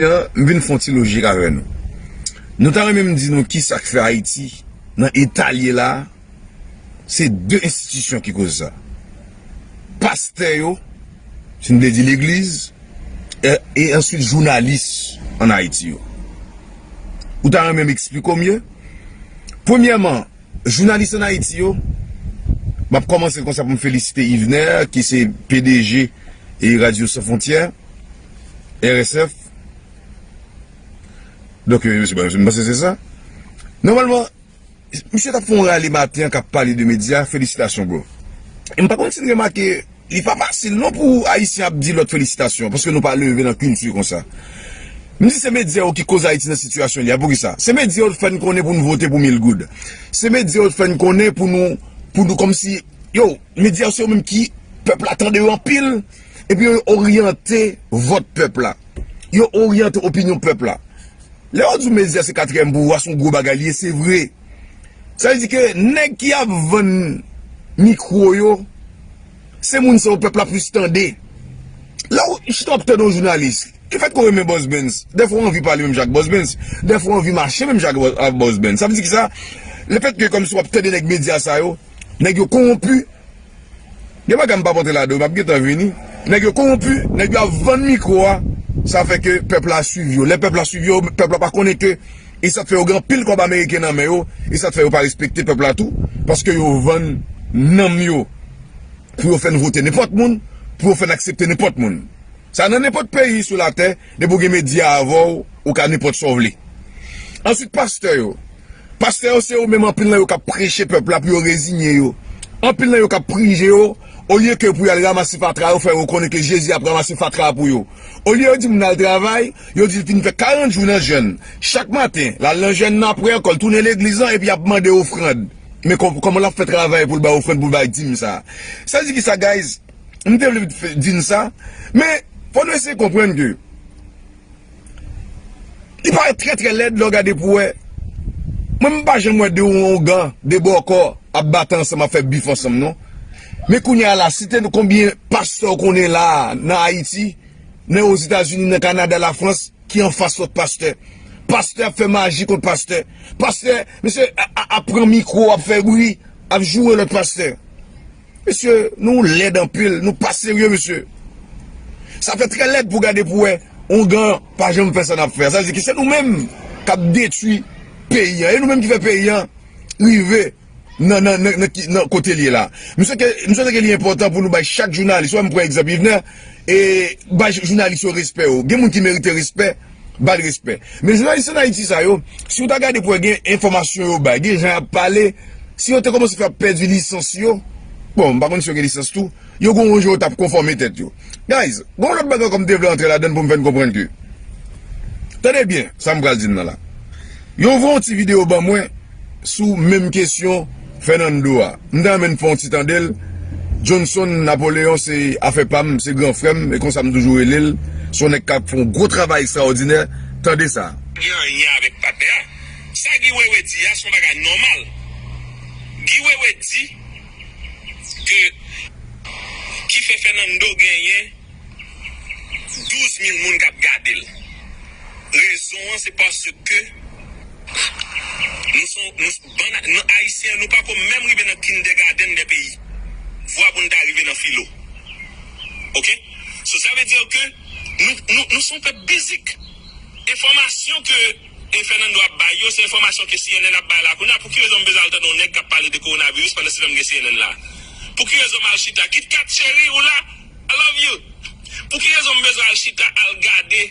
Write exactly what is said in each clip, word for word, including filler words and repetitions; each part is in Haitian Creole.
An, m vin fè yon ti lojik avè nou. Nou ta renmen m di nou ki sa k fè Ayiti nan eta l ye la a, se de enstitisyon ki koz sa. Pastè yo, si n vle di legliz, e, e answit jounalis ann Ayiti yo. Ou ta renmen m eksplike w mye? Premyèman, jounalis ann Ayiti yo, m ap kòmanse konsa pou m felisite Yvener, ki se P D G e Radio Sans Frontières, R S F. Donk, e, se, m panse se sa. Nòmalman, misye t ap fè yon rale maten an k ap pale de medya, felisitasyon, bro. E m pa konn si n remake, li pa fasil non pou Ayisyen ap di lòt felisitasyon, paske nou pa leve nan kilti konsa. M di se medya yo ki koz Ayiti nan sitiyasyon li a, poukisa? Se medya yo fè n konnen pou n vote pou mil goud. Se medya yo fè n konnen pou nou, pou nou kòmsi, yo, medya yo se yo menm ki pèp la tande yo anpil, epi yo oryante vòt pèp la. Yo oryante opinyon pèp la. Lè yo di w medya se katriyèm pouvwa, se yon gwo bagay li ye, se vre. Sa vle di ke nèg ki ap vann mikwo yo, se moun sa yo pèp la plis tande. Lè w chita w ap tande yon jounalis, ki fèt ke w renmen Boss Benz, dèfwa w anvi pale menm jan ak Boss Benz, dèfwa w anvi mache menm jan ak Bo-, ak Boss Benz. Sa vle di ki sa? Lefètke kòmsi w ap tande nèg medya sa yo, nèg yo kowonpi, gen bagay m p ap antre ladan yo, m ap gentan vini. Nèg yo kowonpi, nèg yo ap vann mikwo a. Sa fè ke pèp la swiv yo. Lè pèp la swiv yo, pèp la pa konnen ke, e sa t fè yo gen anpil kòb ameriken nan men yo, e sa t fè yo pa respekte pèp la tou, paske yo vann nanm yo pou yo fè n vote nenpòt moun, pou yo fè n aksepte nenpòt moun. Sa nan nenpòt peyi sou latè, depi w gen medya avè w, ou ka nenpòt sa w vle. Answit, pastè yo. Pastè yo se yo menm anpil nan yo k ap preche pèp la pou yo reziye yo. Anpil nan yo k ap priye yo, olye ke pou y al ranmase fatra yo, fè yo konnen ke Jezi ap ranmase fatra pou yo. Olye yo di moun al travay, yo di l fin fè karant jou nan jèn. Chak maten, l al nan jèn nan, apre ankò, l tounen legliz lan, epi y ap mande ofrann. Men kò-, kòman l ap fè travay pou l bay ofrann, pou l bay dim sa a? Sa di ki sa, guys? M te vle fè, di n sa, men fò nou eseye konprann ke li parèt trè, trè lèd lè w gade pou wè. Mwen, m pa janm wè de ougan, de bòkò ap batay ansanm, ap fè bif ansanm, non. Men kounye a la, site nou konbyen pastè w konnen la a, nan Ayiti, nan Ozetazini, nan Kanada, Lafrans, ki anfas lòt pastè. Pastè ap fè maji kont pastè. Pastè, mesye, a, a, ap pran mikwo, ap fè bri, ap joure lòt pastè. Mesye, nou lèd anpil, nou pa serye, mesye. Sa fè trè lèd pou gade pou wè, ougan pa janm fè sa n ap fè a. Sa vle di ke se nou menm k ap detwi peyi a. E nou menm ki fè peyi a rive nan, nan, nan, nan ki, nan kote l ye la. M swete, m swete ke li enpòtan pou nou bay chak jounalis, wè m pran egzanp Yvener, e bay jounalis yo respè yo. Gen moun ki merite respè, ba l respè. Men jounalis ann Ayiti sa yo, si w ta gade pou wè gen enfòmasyon yo bay, gen jan y ap pale, si yo te kòmanse fè ap pèdi lisans yo, bon, m pa konn si yo gen lisans tou, yo gen yon jan yo t ap konfòme tèt yo. Guys, gen yon lòt bagay ankò m te vle antre ladan l pou m fè n konprann ke. Tande byen sa m pral di n nan la. Yo voye yon ti videyo ban mwen sou menm kesyon Fernando a. M ta renmen n fè yon ti tande l. Johnson Napoleon se afè pa m, se gran frè m, e konsa m toujou rele l. Se yon nèg k ap fè yon gwo travay ekstraòdinè. Tande sa. Gen anyen avèk patnè a. Sa Guy Wewe di a, se yon bagay nòmal. Guy Wewe di ke, ki fè Fernando genyen douz mil moun k ap gade l. Rezon an, se paske nou se yon, nou se yon bann, nou Ayisyen, nou pako menm rive nan kindergarten de peyi. Vwa pou n ta rive nan filo. Oke? So, sa vle di ke nou, nou, nou se yon pèp bizik. Enfòmasyon ke e Fernando ap bay yo, se enfòmasyon ke C N N ap bay la. Kounye a, pou ki rezon m bezwen al tande yon nèg k ap pale de kowonaviris pandan se tan m gen C N N la? Pou ki rezon m al chita? KitKat cheri, ou la? I love you. Pou ki rezon m bezwen al chita, al gade,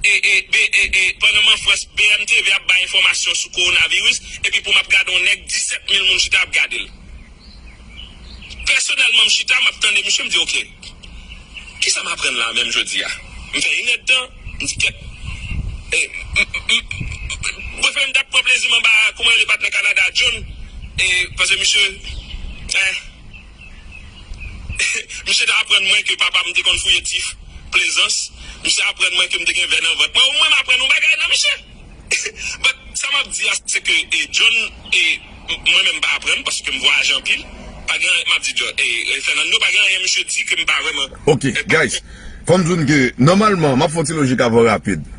e, e, be, e, e, pandan m an Frans, B M T V ap bay enfòmasyon sou kowonaviris, epi pou m ap gade yon nèg disèt mil moun chita ap gade l? Pèsonèlman, m chita, m ap tande misye, m di, "Oke, kisa m aprann la menm jodi a?" M fè inèdtan, m di, "Kèt." E, m, m, m, m prefere m t ap pran plezi m anba, kòman rele patnè Kanada, John, e, paske misye, eh, misye te aprann mwen ke papa m te konn fouye tif Plezans, misye aprann mwen ke m te gen vè nan vant mwen, omwen m aprann yon bagay nan misye. But sa m ap di a, se ke, e, John, e, m-, mwen menm pa aprann, paske m vwayaje anpil. Pa gen, m ap di John, e, e, Fernando, pa gen anyen misye di ke m pa vrèman. Ok, e, guys, fò m di n ke, nòmalman, m ap fè yon ti lojik avè w rapid.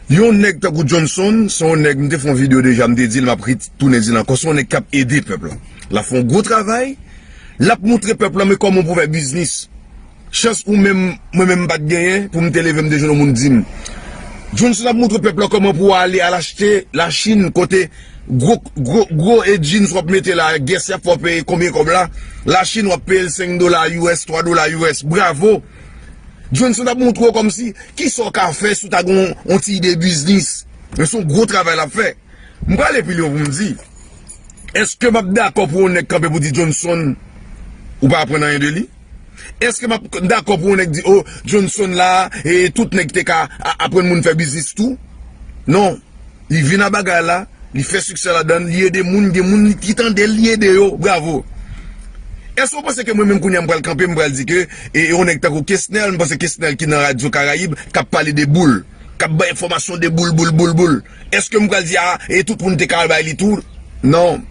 Yon nèg tankou Johnson, se yon nèg, m te fè yon videyo deja, m te di l, m ap retounen di l ankò, se yon nèg k ap ede pèp la. L ap fè yon gwo travay, l ap montre pèp la men kòman pou fè biznis. Chans ou menm, mwen menm m pa t genyen, pou m te leve m te jwenn yon moun di m. Johnson ap montre pèp la kòman pou ale al achte Lachin kote gwo, gwo, gwo e jeans w ap mete la, guess y ap fè w peye konbyen kòb la, Lachin w ap peye l senk dola U S, twa dola U S, bravo! Johnson ap montre w kòmsi, kisa w ka fè si w ta gen yon, yon ti ide biznis. Men se yon gwo travay l ap fè. M prale pi lwen pou m di, èske m ap dakò pou yon nèg kanpe pou di Johnson, ou pa aprann anyen de li? Èske m ap dakò pou yon nèg di, o, Johnson la, e tout nèg te ka a- aprann moun fè biznis tou? Non. Li vin a bagay la, li fè siksè ladan l, li ede moun, gen moun ki tande l, li ede yo, bravo. Èske w panse ke mwen menm kounye a m pral kanpe, m pral di ke e, e yon nèg tankou Kesnel, m panse Kesnel ki nan Radyo Karayib, k ap pale de boul, k ap bay enfòmasyon de boul, boul, boul, boul. Èske m pral di, a, e tout moun te ka al bay li tou? Non.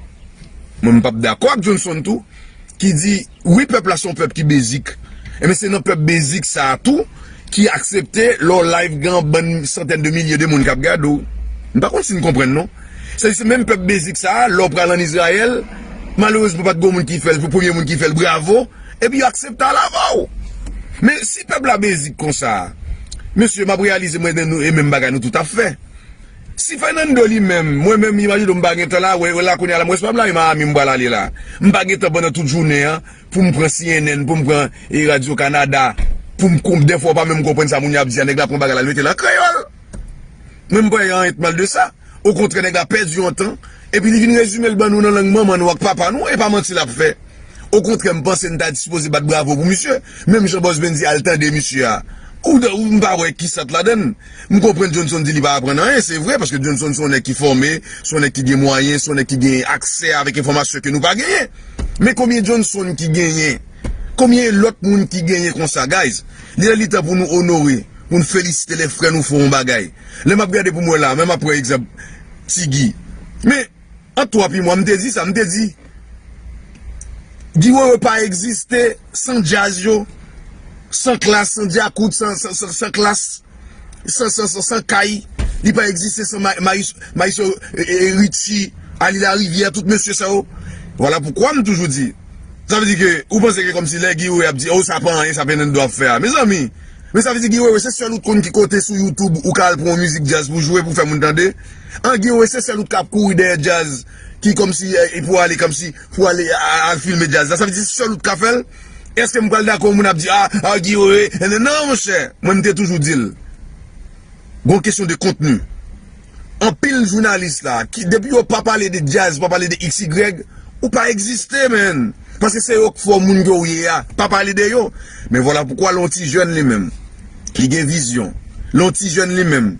Mwen, m p ap dakò ak Johnson tou, ki di, wi, pèp la se yon pèp ki bezik. Ebyen, se nan pèp bezik sa a tou, ki aksepte lè w live gen yon bann santèn de milye de moun k ap gade w. M pa konn si n konprann, non. Sèdi se menm pèp bezik sa a, lè w pral ann Izrayèl, malerezman pa t gen moun ki fè l, pou premye moun ki fè l, bravo, epi yo aksepte al avè w. Men si pèp la bezik konsa, mesye, m ap reyalize mwen, nou, e menm bagay nou tout ap fè. Si Fernando li menm, mwen menm, imajine w, m pa gen tan la, wè, wè la kounye a la, m responsab la, e Miami m pral ale la. M pa gen tan pandan tout jounen an, pou m pran C N N, pou m pran e Radyo Kanada, pou m konp, dèfwa w pa menm konprann sa moun yo ap di a, nèg la pran bagay la, l mete l an kreyòl. Mwen, m pa wè anyen k mal de sa. Okontrè, nèg la pèdi yon tan, epi li vin rezime l ban nou nan lang manman nou ak papa nou, e pa manti l ap fè. Okontrè, m panse n ta sipoze bat bravo pou misye. Menm jan Bòs Ben di al tande misye a. Ou, ou m pa wè ki sant ladan l. M konprann Johnson di li pa aprann anyen, se vre, paske Johnson se yon nèg ki fòme, se yon nèg ki gen mwayen, se yon nèg ki gen aksè avèk enfòmasyon ke nou pa genyen. Men konbyen Johnson ki genyen? Konbyen lòt moun ki genyen konsa, guys? Li lè li tan pou nou onore, pou n felisite lè frè nou fè yon bagay. Lè m ap gade pou m wè la, men m ap pran egzanp Ti Guy. Men, Ant twa epi mwa, m te di sa, m te di, Guy Wewe pa egziste san djaz yo, san Klass, san Djakout, san, san, san, san Klass, san, san, san, san Kay, li pa egziste san Ma-, Mayis-, Maestro, e, e, e, Richie, Ali Larivière, tout mesye sa yo. Vwala poukwa m toujou di, sa vle di ke ou panse ke kòmsi lè Guy Wewe ap di, o, sa pa anyen, sa Fernando ap fè a. Mezanmi, men sa vle di Guy Wewe, se sèl ou t konn ki kote sou YouTube ou ka al pran yon mizik djaz pou jwe, pou fè moun tande? An, Guy Wewe, se sèl ou t ka ap kouri dèyè djaz ki kòmsi, e, e pou ale, kòmsi, pou ale a- al filme djaz la? Sa vle di se sèl ou t ka fè l? Èske m pral dakò moun ap di, a, a, Guy Wewe, e, non, non, monchè, mwen, m te toujou di l. Gon kesyon de kontni. Anpil jounalis la, ki, depi yo pa pale de djaz, pa pale de X Y, ou pa egziste, man. Paske se yo k fè w moun ke w ye a. Pa pale de yo. Men vwala poukwa lè yon ti jèn li menm, li gen vizyon. Lè yon ti jèn li menm,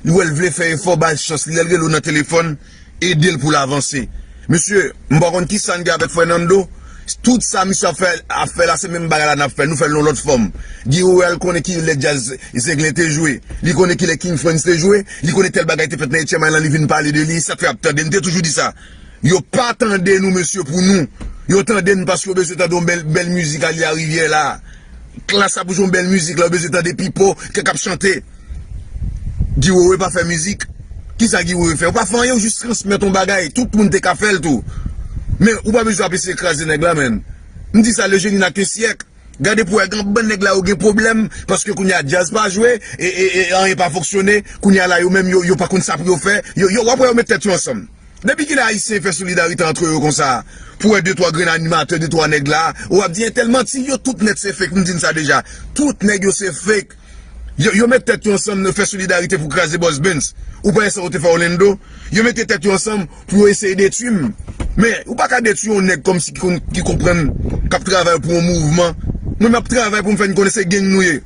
li wè l vle fè efò, ba l chans, lè l rele w nan telefòn, ede l pou l avanse. Mesye, m pa konn kisa n gen avèk Fernando. Tout sa misye ap fè, ap fè la, se menm bagay la n ap fè. Nou fè l yon lòt fòm. Guy Wewe, l konnen ki lè djaz Zenglen te jwe. Li konnen ki lè King Frantz te jwe. Li konnen tèl bagay te fèt nan Etchenm Island, li vin pale de li. Sa k fè y ap tande n. M te toujou di sa. Yo pa tande nou, mesye, pou nou. Yo tande n paske yo bezwen tande yon bèl, bèl mizik Ali Larivière la. Klass ap jwe yon bèl mizik la, yo bezwen tande Pipo, kè k ap chante. Guy Wewe pa fè mizik. Kisa Guy Wewe fè? Ou pa fè anyen, ou jis transmèt yon bagay. Tout moun te ka fè l tou. Men, ou pa bezwen ap eseye kraze nèg la, man. M di sa, le génie n'a qu'un siècle. Gade pou wè, gen bann nèg la yo gen pwoblèm, paske kounye a djaz pa jwe, e, e, e anyen pa fonksyone, kounye a la yo menm, yo, yo pa konn sa pou yo fè, yo, yo, w ap wè yo met tèt yo ansanm. Depi kilè Ayisyen fè solidarite antre yo konsa? Pou wè de twa grenn animatè, de twa nèg la, w ap di entèl manti, yo tout nèt se fake, m di n sa deja. Tout nèg yo se fake. Yo, yo met tèt yo ansanm, yo fè solidarite pou kraze Bòs Bens. Ou pa wè sa yo te fè Orlando? Yo mete tèt yo ansanm pou yo eseye detwi m. Men, ou pa ka detwi yon nèg kòmsi ki konn, ki konprann, k ap travay pou yon mouvman. Mwen, m ap travay pou m fè n konnen se gang nou ye.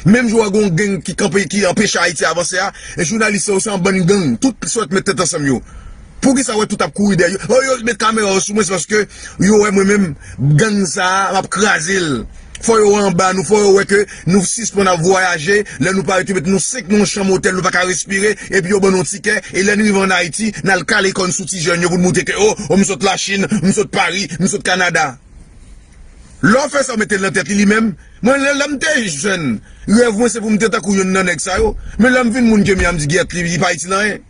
Menm jan w wè gon gang ki kanpe, ki anpeche Ayiti avanse a, e jounalis sa yo se yon bann gang. Tout sot met tèt ansanm yo. Poukisa w wè tout ap kouri dèyè yo? O, yo met kamera yo sou mwen, se paske yo wè mwen menm, gang sa a, m ap kraze l. Fò yo wè anba nou, fò yo wè ke nou sispann ap vwayaje, lè nou parèt yo met nou senk nan yon chanm otèl, nou pa ka respire, epi yo ban nou yon tikè, e lè n rive ann Ayiti, n al kale kò n sou ti jèn yo pou n montre ke, o, o, m sot Lachin, m sot Pari, m sot Kanada. Lè w fè sa, w mete l nan tèt li, li menm. Mwen, lè, lè m te jèn, rèv mwen se pou m te tankou yonn nan nèg sa yo. Men lè m vin moun ke m ye a, m di, "Gyèt, li, li pa itil anyen."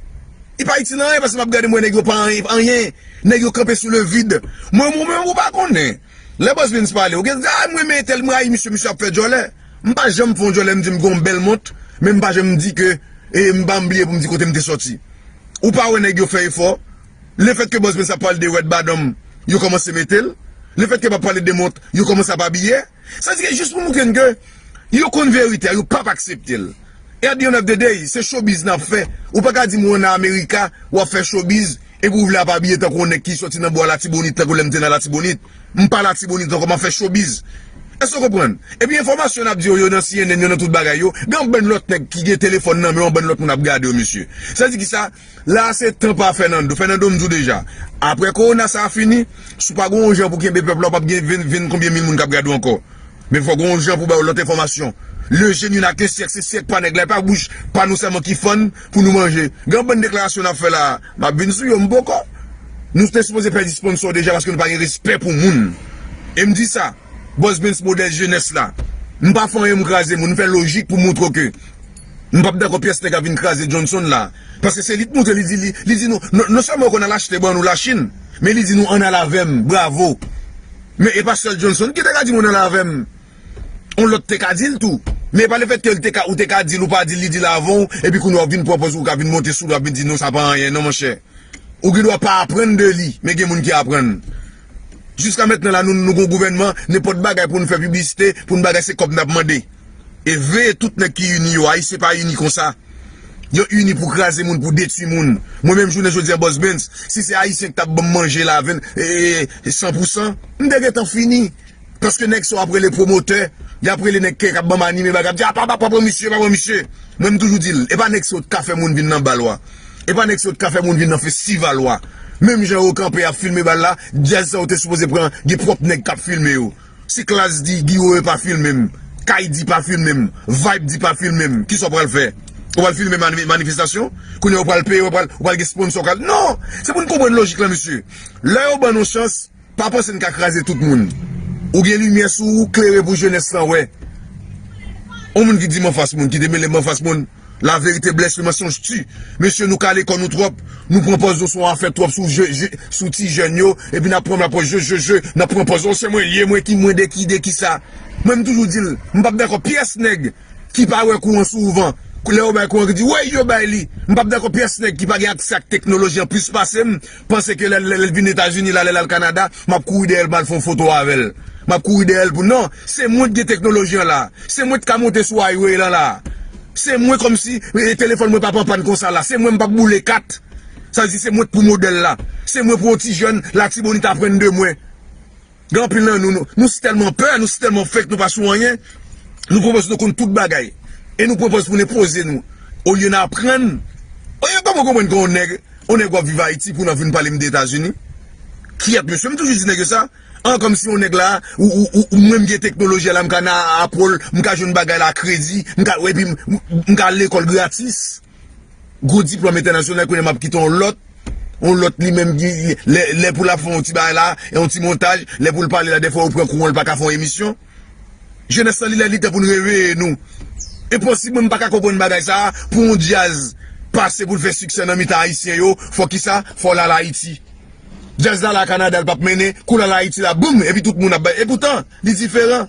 Li pa itil anyen, paske m ap gade, m wè nèg yo pa anyen, anyen. Nèg yo kanpe sou le vide. Mwen, mwen menm, ou pa konnen. Lè Bòs Benz pale, ou gen, "Ah, mwen renmen entèl, m rayi misye, misye ap fè djòlè." M pa janm fè yon djòlè, m di m gen yon bèl mont, men m pa janm di ke, e m pa m bliye pou m di kote m te sòti. Ou pa wè nèg yo fè efò. Lefètke Bòs Benz ap pale de rèd badanm, yo kòmanse mete l. Lefètke m ap pale de mont, yo kòmanse ap abiye. Sa di ke jis pou moutre n ke yo konn verite a, yo p ap aksepte l. E at the end of the day, se showbiz n ap fè. Ou pa ka di m ou ann Amerika, w ap fè showbiz, epi ou vle ap abiye tankou yon nèg ki sòti nan bò Latibonit, tankou lè m te nan Latibonit. M pa Latibonit ankò, m ap fè showbiz. Èske w konprann? Epi enfòmasyon n ap di yo, yo nan C N N, yo nan tout bagay yo. Gen yon bann lòt nèg ki gen telefòn nan men yo, yon bann lòt moun ap gade yo, mesye. Sa di ki sa? La a se tan pa Fernando. Fernando, m di w deja. Apre kowona sa a fini, si w pa gen yon jan pou kenbe pèp la, w p ap gen ven, ven konbyen mil moun k ap gade w ankò. Men fò gen yon jan pou ba yo lòt enfòmasyon. Le jeûne, il n'a qu'un siècle, se syèk pa nèg la, e pa bouch pa nou sèlman ki fann pou nou manje. Gen yon bann deklarasyon n ap fè la a, m ap vin sou yo, m poko. Nou te sipoze pèdi sponsò deja paske nou pa gen respè pou moun. E m di sa, Bòs Benz modèl jenès la. M pa fè anyen, m kraze moun, m fè lojik pou montre w ke m p ap dakò pyès nèg ap vin kraze Johnson la. Paske se li t monte, li di, li, li di nou, non, non sèlman yo konn al achte ban nou Lachin, men li di nou ann al avè m, bravo. Men e pa sèl Johnson ki te ka di nou ann al avè m. On lòt te ka di l tou. Men e pa lefètke l te ka, ou te ka di l, ou pa di l, li di l avan w, epi kounye a w ap vin pran pòz ou ka vin monte sou li, w ap vin di non, sa pa anyen, non, monchè. Ou gen dwa pa aprann de li, men gen moun ki aprann. Jiska mentnan la, nou, nou gon gouvènman, nenpòt bagay pou n fè piblisite, pou n bagay, se kòb n ap mande. E veye tout nèg ki ini yo, Ayisyen pa ini konsa. Yo ini pou kraze moun, pou detwi moun. Mwen menm jounen jodi a, Bòs Benz, si se Ayisyen ki t ap ban m manje la, ven, e, e, e, san pou san, m te gentan fini. Paske nèg sa yo ap rele pwomotè, y ap rele nèg k ap ban m anime bagay, ap di, "Ah, pa, pa, pa pran misye, pa pran misye." Mwen, m toujou di l, e pa nèg sa yo t ka fè moun vin nan bal ou a. E pa nèg sa yo t ka fè moun vin nan festival ou a. Menm jan yo kanpe ap filme bal la, djaz sa yo te sipoze pran, gen pwòp nèg k ap filme yo. Si Klass di, Guiro e pa filme m, Kay di pa filme m, Vibe di pa filme m, kisa w pral fè? Ou pral filme mani-, manifestasyon? Kounye a ou pral peye, ou pral, ou pral gen sponsò, ou pral, non! Se pou n konprann lojik la, mesye. Lè yo ban nou chans, pa panse n ka kraze tout moun. Ou gen limyè sou ou, klere pou jenès lan wè. On moun ki di m anfas moun, ki te mele m anfas moun, la vérité blesse, le mensonge tue. Mesye, nou kale kò nou twòp, nou pran pòz nou sou afè twòp sou je, je, sou ti jèn yo, epi n ap pran, n ap pran je, je, je, n ap pran pòz, o, se mwen l ye, mwen ki, mwen de ki, de ki sa. Mwen, m toujou di l, m p ap dakò pyès nèg ki pa wè kouran souvan. Lè yo bay kouran, ki di, "Wey, yo bay li." M p ap dakò pyès nèg ki pa gen aksè ak teknoloji an plis pase m, panse ke lè, lè, lè l vin Etazini la, lè l al Kanada, m ap kouri dèyè l, m al fè yon foto avè l. M ap kouri dèyè l pou, non, se mwen ki gen teknoloji an la. Se mwen ki ka monte sou highway lan la. Se mwen kòmsi, e, telefòn mwen p ap an pàn konsa la. Se mwen m p ap boule kat. Sa di se mwen ki pou modèl la. Se mwen pou yon ti jèn Latibonit aprann de mwen. Gen anpil nan nou, nou, nou si tèlman pè, nou si tèlman fake, nou pa sou anyen. Nou pran pòz nou konn tout bagay. E nou pran pòz pou n enpoze nou. Olye n aprann. Olye kòman w konprann ke yon nèg, yon nèg w ap viv Ayiti pou n ap vin pale m de Etazini? Kiyèt, mesye, m toujou di nèg yo sa. An, kòmsi yon nèg la, ou, ou, ou, ou mwen m gen teknoloji a la, m ka nan Apple, m ka jwenn bagay la a kredi, m ka, epi m, m, m ka al lekòl gratis. Gwo diplòm entènasyonal, kounye a m ap kite yon lòt, yon lòt li menm ki, lè, lè pou l ap fè yon ti bagay la, yon ti montaj, lè pou l pale la, dèfwa ou pran kouran, l pa ka fè yon emisyon. Jenès lan, li lè, li tan pou n reveye nou. Enposib, mwen, m pa ka konprann bagay sa a, pou yon djaz pase pou l fè siksè nan mitan Ayisyen yo, fò kisa, fò l al Ayiti. Djaz la, la Kanada, l p ap mennen, kou l al Ayiti la, boum, epi tout moun ap bay. E poutan, li diferan.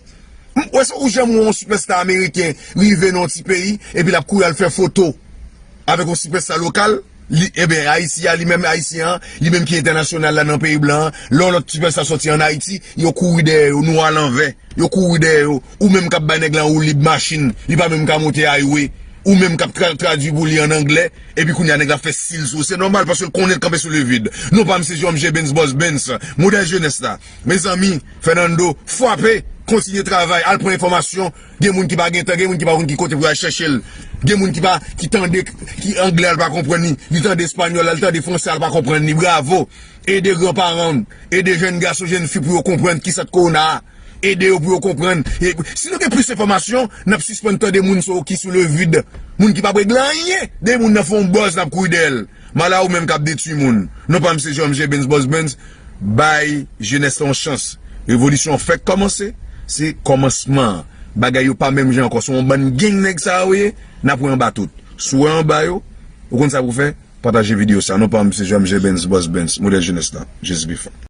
M, ou wè, ou janm wè yon sipèsta ameriken rive nan yon ti peyi, epi l ap kouri al fè foto avèk yon sipèsta lokal, li, ebyen, Ayiti a, li menm, Ayisyen an, li menm ki entènasyonal la nan peyi blan an, lè yon lòt sipèsta sòti ann Ayiti, yo kouri dèyè yo, nou alanvè, yo kouri dèyè yo, ou menm k ap bay nèg la yon woulib machin, li pa menm ka monte highway, ou menm k ap tra-, tradui pou li ann anglè, epi kounye a nèg la fè stil sou ou, se nòmal, paske l konnen l kanpe sou le vide. Non pa m se Jòm J Benz, Bòs Benz, modèl jenès la. Mezanmi, Fernando, frape, kontinye travay, al pran enfòmasyon. Gen moun ki pa gen tan, gen moun ki pa konn ki kote pou y al chèche l. Gen moun ki pa, ki tande, ki anglè a l pa konprann li, li tande espanyòl la, li tande fransè a l pa konprann li. Bravo! Ede granparan w, ede jèn gason, jèn fi pou yo konprann kisa k kowona a. Ede yo pou yo konprann. E, si nou gen plis enfòmasyon, n ap sispann tande moun sa yo ki sou le vide. Moun ki pa p regle anyen de moun nan fè yon buzz, n ap kouri dèyè l. Mala ou menm k ap detwi moun. Non pa m se Jòm J Benz, Bòs Benz. Bay jenès la yon chans. Revolisyon an fèk kòmanse, se kòmansman an. Bagay yo pa menm jan ankò. Se yon bann gang nèg sa yo ye, n ap wè anba tout. Si w wè anba yo, ou konn sa pou w fè, pataje videyo sa. Non pa m se Jean Michel Benz, Boss Benz, modèl jenès la. Jezi pi fò.